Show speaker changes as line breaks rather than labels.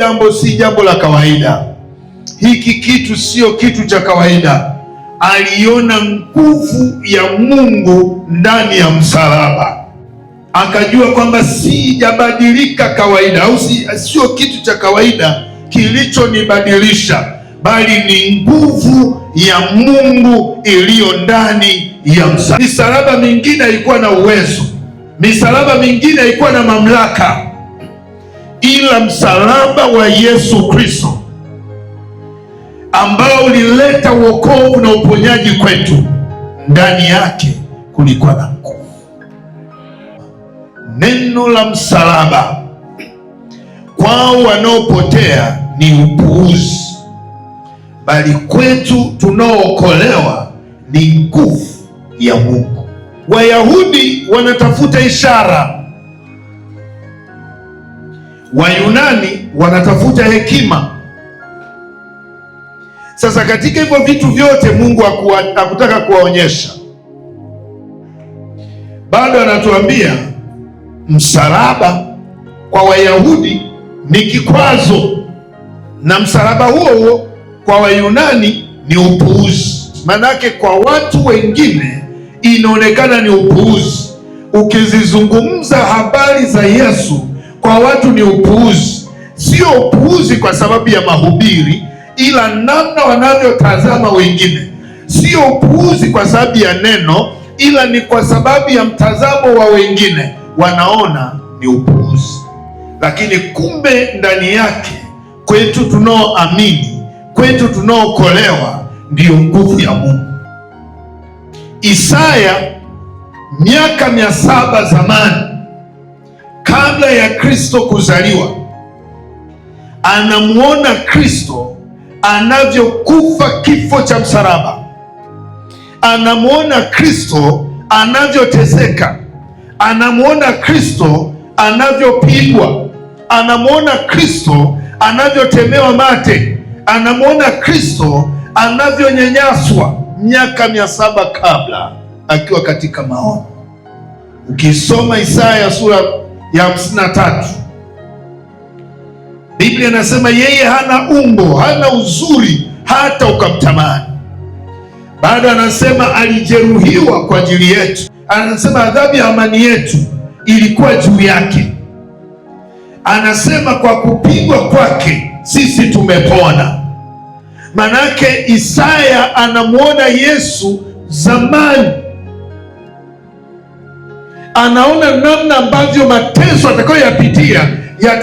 Jambo si jambo la kawaida. Hiki kitu sio kitu cha kawaida. Aliona nguvu ya Mungu ndani ya msalaba, akajua kwamba sijabadilika kawaida, au sio kitu cha kawaida kilichonibadilisha, bali ni nguvu ya Mungu iliyo ndani ya msalaba. Misalaba mingine haikuwa na uwezo, misalaba mingine haikuwa na mamlaka, ila msalaba wa Yesu Kristo ambao ulileta wokovu na uponyaji kwetu, ndani yake kulikuwa na nguvu. Neno la msalaba kwao wanaopotea ni upuuzi, bali kwetu tunaookolewa ni nguvu ya Mungu. Wayahudi wanatafuta ishara, Wayunani wanatafuta hekima. Sasa katika hivyo vitu vyote Mungu hakutaka kuwaonyesha, bado anatuambia msalaba kwa Wayahudi ni kikwazo, na msalaba huo huo kwa Wayunani ni upuuzi. Manake kwa watu wengine inaonekana ni upuuzi. Ukizizungumza habari za Yesu kwa watu ni upuuzi. Sio upuuzi kwa sababu ya mahubiri, ila namna wanavyotazama wengine. Sio upuuzi kwa sababu ya neno, ila ni kwa sababu ya mtazamo wa wengine, wanaona ni upuuzi. Lakini kumbe ndani yake, kwetu tunaoamini, kwetu tunaokolewa, ndiyo nguvu ya Mungu. Isaya miaka 700 zamani kabla ya Kristo kuzaliwa, anamuona Kristo anavyokufa kifo cha msalaba, anamuona Kristo anavyoteseka, anamuona Kristo anavyopigwa, anamuona Kristo anavyotemewa mate, anamuona Kristo anavyonyanyaswa, miaka 700 kabla, akiwa katika maono. Ukisoma Isaya sura ya 53, Biblia inasema yeye hana umbo, hana uzuri hata ukamtamani. Bado anasema alijeruhiwa kwa ajili yetu, anasema adhabu ya amani yetu ilikuwa juu yake, anasema kwa kupigwa kwake sisi tumepona. Manake Isaya anamwona Yesu zamani, anaona namna ambavyo mateso atakayoyapitia ya